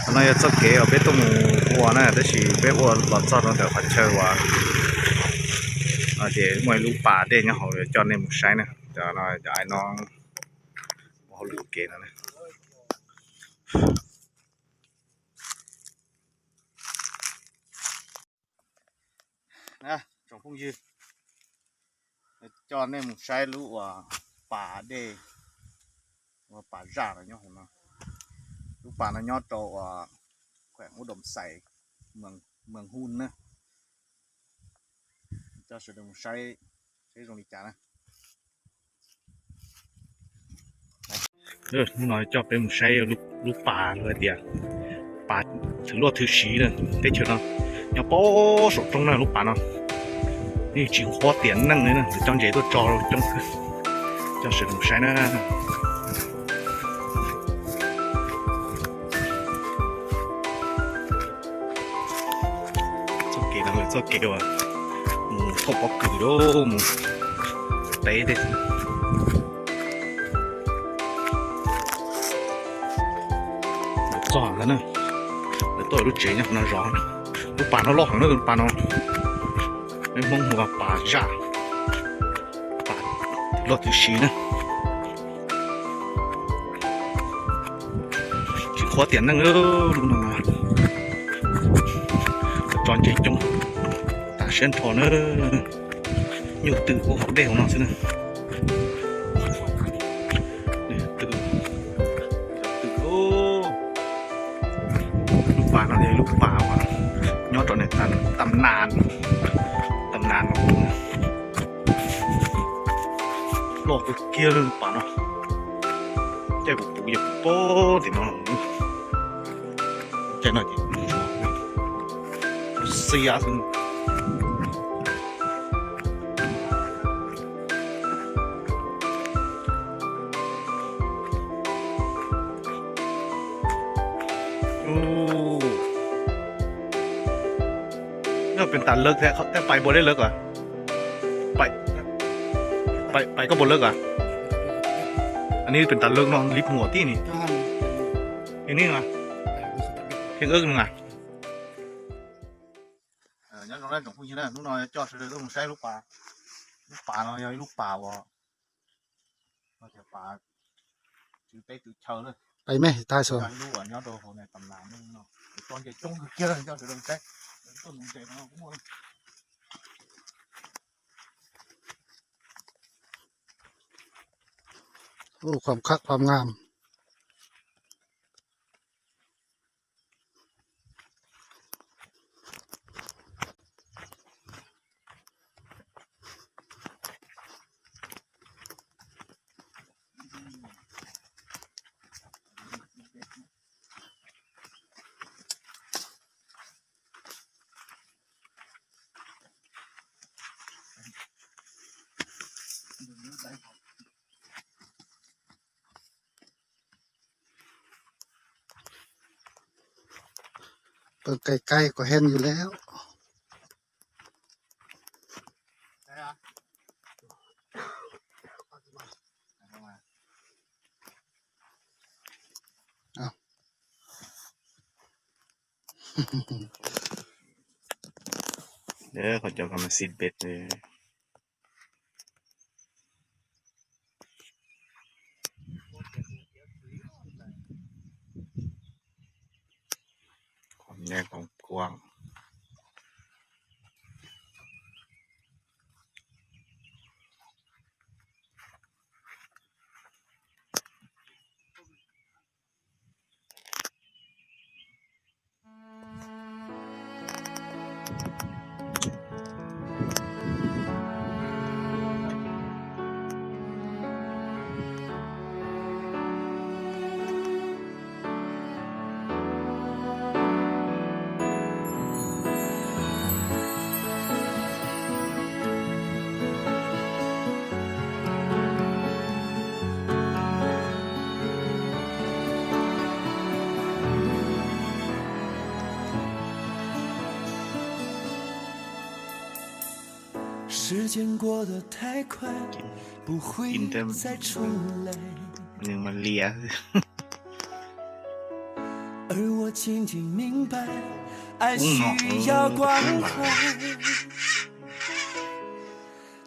Qhov no yog txoj kev uas peb tuaj mus ua na, tab sis peb ua los txog rau ntawm qhov chaw uas no ces muaj ib lub pas dej nyob hauv, coj nej mus saib na. Cov no cov ai no ua hauj lwm ua ke no na. Tsoom phooj ywg, coj nej mus saib lub uas pas dej, uas pas zaj no nyob hauv no. Lub pas no nyob rau uas khuem Ub Doom Xais, Mees Hu na. Coj sawv daws mus saib, saib zoo li cas na. Hnub no coj peb mus saib lub pas lawv hais tias pas thwm luaj thwm siv na, teb chaws no nyob pem saum roob na lub pas no. Yeej tsis qhuav tiam neej li na, lawv coj ntses tuaj tso coob kawg. Coj sawv daws mus saib na. Txoj kev no lawv txoj kev uas mus thauj pob kws rau mus teb tej. Lawv txog ntawd na, lawv tuaj lub tsev nyob qhov no zov. Lub pas no loj heev na, lub pas no peb Hmoob hu ua pas zaj, pas loj twb siv na. Tsis qhuav tiam neej lub no, tso ntses coob tas siab nrho na. Nyuj twm ua hauv dej hauv no xwb na. Twm, twm, lub pas no yog lub pas uas nyob rau niam tam nas, tam nas no. Loj kawg kiag lub pas no. Caij kuv puv yog puv pob tim no. Caij no ces xiab xwb. Nyob pem tas lawv thiab, pais npaum deb lawv kod, pais koj npaum lawv kod. An ni pem tas lawv no li muam tib ni. Ni, heev ub na. Nyob zoo na tsoom phooj ywg na, hnub no coj sawv daws tuaj mus saib lub pas. Lub pas no yog ib lub pas uas pas tswv teb tswv chaw na. Pais me tas so. Lub uas nyob rau hauv tam nas no, tso ntses coob kawg kiag, coj sawv daws saib. Ua ความคัก ความงาม Tus ใกล้ๆ ก็เห็นอยู่แล้ว Qhov cov ko mas xij pem. Qhov nyob koom kuam. Nws mas liam. 而我仅仅明白，爱需要关怀。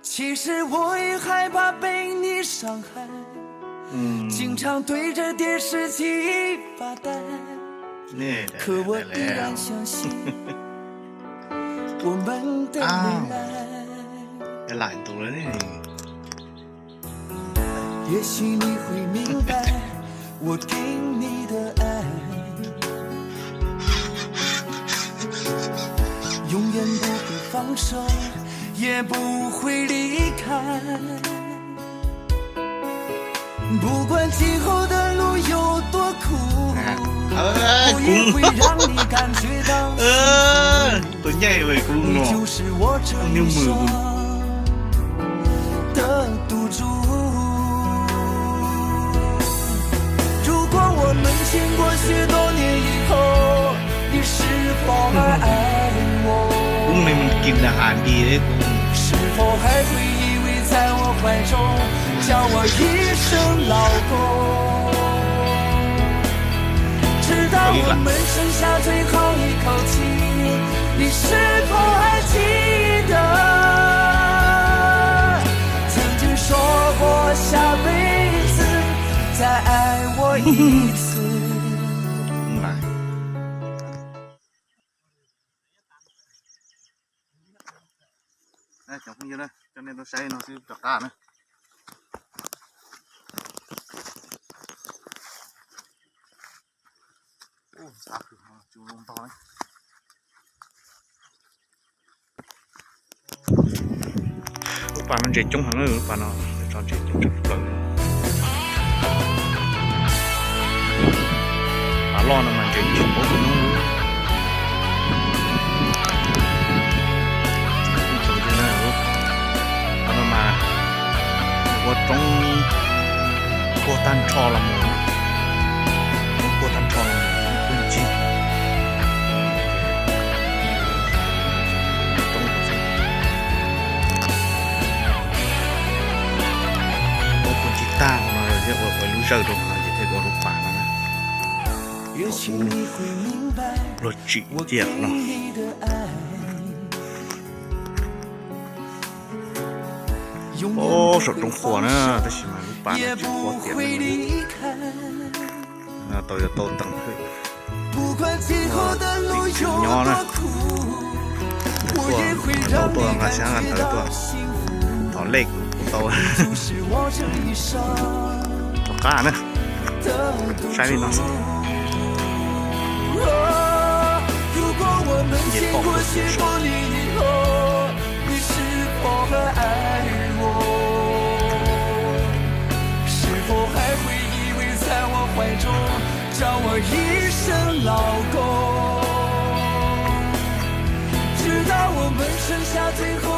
其实我也害怕被你伤害，经常对着电视机发呆。可我依然相信，我们的未来。 也许你会明白，我给你的爱，永远不会放手，也不会离开。不管今后的路有多苦，我也会让你感觉到幸福。 Tus nyiam kuv no, nws mus. 如果我们经过许多年以后，你是否还爱我？ Kuv ne mus kis na has di. 是否还会依偎在我怀中，叫我一声老公？ 直到我们剩下最后一口气，你是否还记得曾经说过下辈子再爱我一次？ Cov phooj ywg, coj nej tuaj saib no xwb rov qab na. Lub pas no ntses coob heev, lub pas no tso ntses coob tshaj plaws. Pas loj no mas ntses coob npaum no. Pas no mas ua roob puag tag nrho los mus, roob puag tag nrho los mus puag ncig. Ua puag ncig tag no thiaj ua lub zawj rau no ces thiaj ua lub pas no na. Luag tsim ciaj no. Ob saum roob quaj na, tab sis mas lub pas no tsis quaj tiag li. Tau yuav tau teem hwm. Tsis nyob na. Quaj tau tuaj nqa xyab nqa ntawv tuaj, thov lej kuv kuj tau. Tom qab na, saib li no xwb. Nce toj tuaj xwb. 直到我们剩下最后